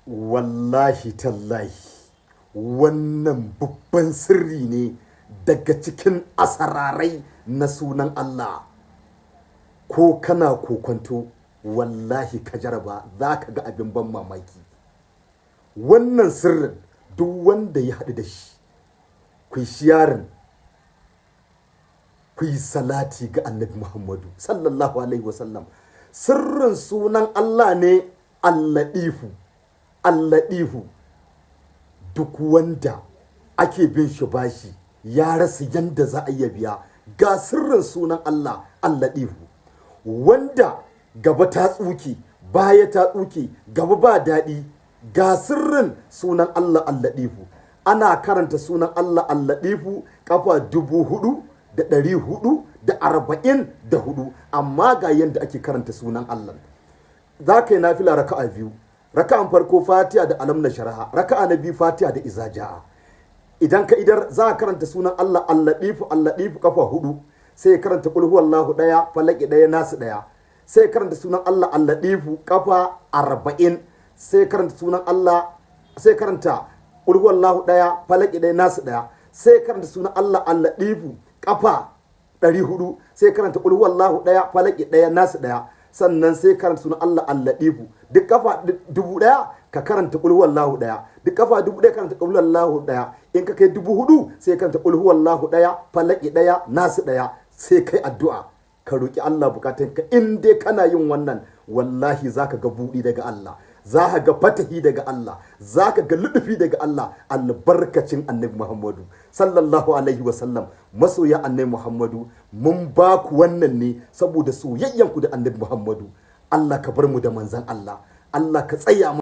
Wallahi tallahi, wannan babban sirri ne daga cikin asararai na sunan Allah. Ko kana kokwanto, wallahi ka jaraba, za ka ga abin ban mamaki. Wannan sirrin, duk wanda ya haɗu da shi, ku yi sharing, ku yi salati ga Annabi Muhammadu sallallahu alaihi wasallam. Sirrin sunan Allah ne Alladifu. Alladifu, duk wanda ake bin shi bashi, ya rasa yanda za a iya biya, ga sirrin sunan Allah Alladifu. Wanda gaba ta tsuke, baya ta tsuke, gaba ba daɗi, ga sirrin sunan Allah Alladifu. Ana karanta sunan Allah Alladifu kafa 4444. Amma ga yanda ake karanta sunan Allah. Za ka yi nafila raka'a biyu. Raka'an farko Fatiha da Alam na Sharaha, raka'a na biyu Fatiha da Iza Ja'a. Idan ka idar, za a karanta sunan Allah Alladifu, Alladifu kafa hudu. Sai karanta Qul Huwallahu daya, Falaki daya, Nasu daya. Sai karanta sunan Allah Alladifu kafa 40. Sai karanta sunan Allah, sai karanta Qul Huwallahu daya, Falaki daya, Nasu daya. Sai karanta sunan Allah Alladifu kafa 400. Sai karanta Qul Huwallahu daya, Falaki daya, Nasu daya. Sannan sai karanta sunan Allah Alladifu duk kafa 1000. Ka karanta Qul Huwallahu daya duk kafa 1000. Karanta Qul Huwallahu daya. In ka kai 4000, sai karanta Qul Huwallahu daya, Falaki daya, Nasu daya. Sai kai addu'a, ka roki Allah bukatun ka. In dai kana yin wannan, wallahi zaka ga buɗi daga Allah, za ka ga fatahi daga Allah, za ka ga luɗufi daga Allah, albarkacin Annabi Muhammadu sallallahu alaihi wasallam. Masoya Annabi Muhammadu, mun ba ku wannan ne saboda soyayyanku da Annabi Muhammadu. Allah ka bar mu da manzan Allah. Allah ka tsaya.